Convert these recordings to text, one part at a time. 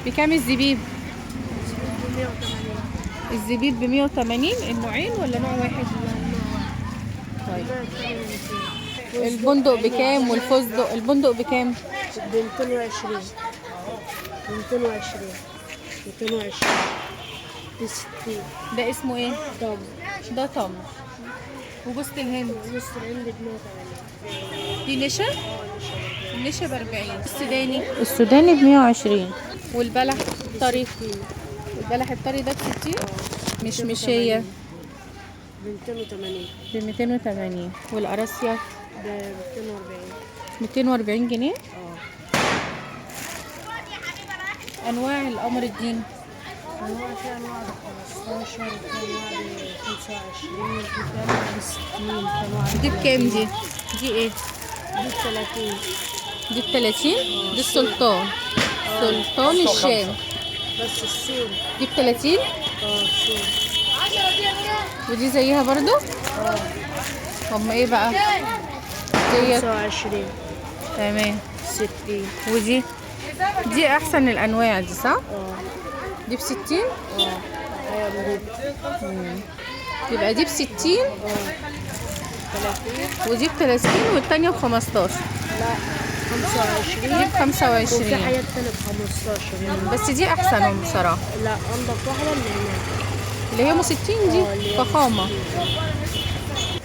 بكام الزبيب؟ ب 180. الزبيب ب 180. النوعين ولا نوع واحد؟ طيب البندق بكام والفستق؟ البندق بكام؟ ب 220. 220. 220. ب 60. ده اسمه ايه؟ تمر. ده تمر. وجوزة الهند؟ جوزة الهند ب 180. دي نشا؟ النشا ب 40. السوداني؟ السوداني ب 120. والبلح الطري؟ البلح الطري ده ب 60. مشمشية ب 280. ب 280. والقراصية؟ ب 240. 240 جنيه. انواع القمر الدين؟ انواع، في انواع ب 15، في انواع ب 25، في انواع ب 60، في انواع دي بكام دي؟ دي ايه؟ دي ب 30. دي ب 30. دي السلطان، سلطان الشام. بس السوري. دي ب 30. السوري. ودي زيها برضو؟ هم ايه بقى؟ ديت 25. تمام. 60. ودي دي احسن الانواع دي صح؟ دي ب 60. ايوه. يبقى دي ب 60 ودي ب 30 والتانية ب 15. لا 25. دي ب 25. وفي حاجات تانية ب 15 يعني. بس دي احسنهم بصراحة. لا انضف واحدة اللي هناك اللي هي ام 60 دي فخامة.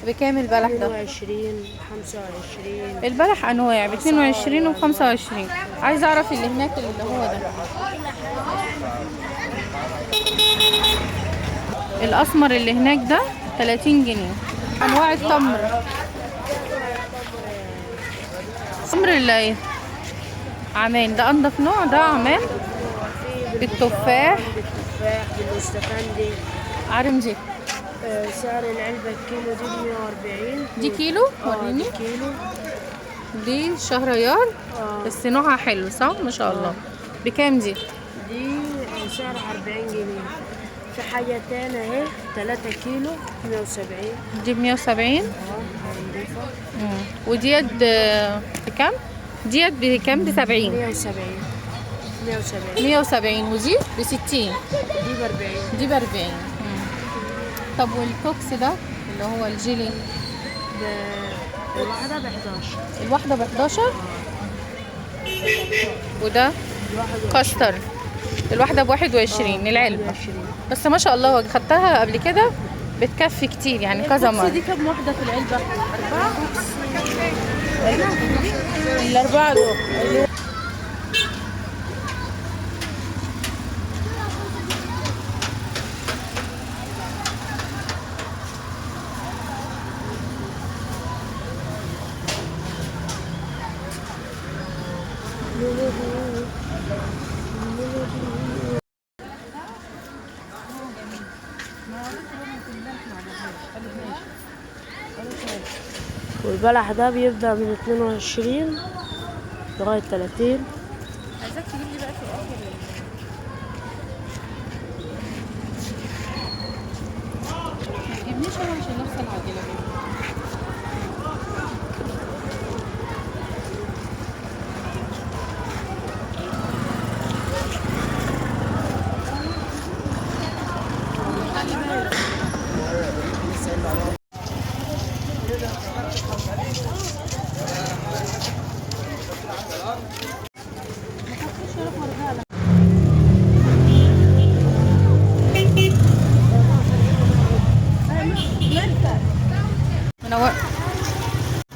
بكام البلح ده؟ 22، 25. البلح انواع ب 22 و 25. عايزه اعرف اللي هناك اللي هو ده الاسمر اللي هناك ده 30 جنيه. انواع التمر، التمر اللي ايه؟ عمان ده انضف نوع، ده عمان. بالتفاح. بالتفاح، بالاستفندي. عارم دي؟ سعر العلبة الكيلو دي ب 140. دي كيلو؟ وريني. دي كيلو. دي شهريار. بس نوعها حلو صح؟ ما شاء الله. بكام دي؟ دي سعرها 40 جنيه. في حاجة تانية اهي 3 كيلو 170. دي ب 170. نضيفة. وديت بكام؟ ديت بكام؟ ب 70. 170. 170. 170. ودي ب 60. دي ب 40. دي ب 40. طب والكوكس ده اللي هو الجيلي؟ الواحدة ب 11. الواحدة ب 11. وده كاستر الواحدة ب 21 العلبة. بس ما شاء الله خدتها قبل كده بتكفي كتير يعني كذا مرة. دي كم واحدة في العلبة؟ 4. الأربعة دول. والبلح ده بيبدأ من 22 لغاية 30. عايزاك تجيب لي بقى في الآخر ما تجيبنيش أنا عشان نفس العجلة.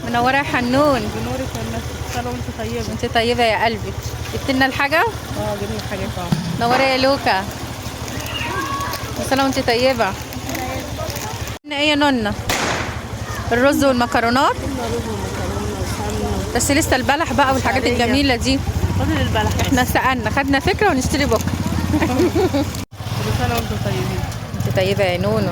منورة يا حنون. بنورك والله. سنة وانت طيبة. انت طيبة يا قلبي. جبت لنا الحاجة؟ جبنا الحاجات. نورة يا لوكا. سنة وانت طيبة. ايه يا نونا؟ الرز والمكرونات. بس لسه البلح بقى والحاجات الجميلة دي. فاضل البلح. احنا سألنا خدنا فكرة ونشتري بكرة. كل سنة وانتم طيبين. انت طيبة يا نونو.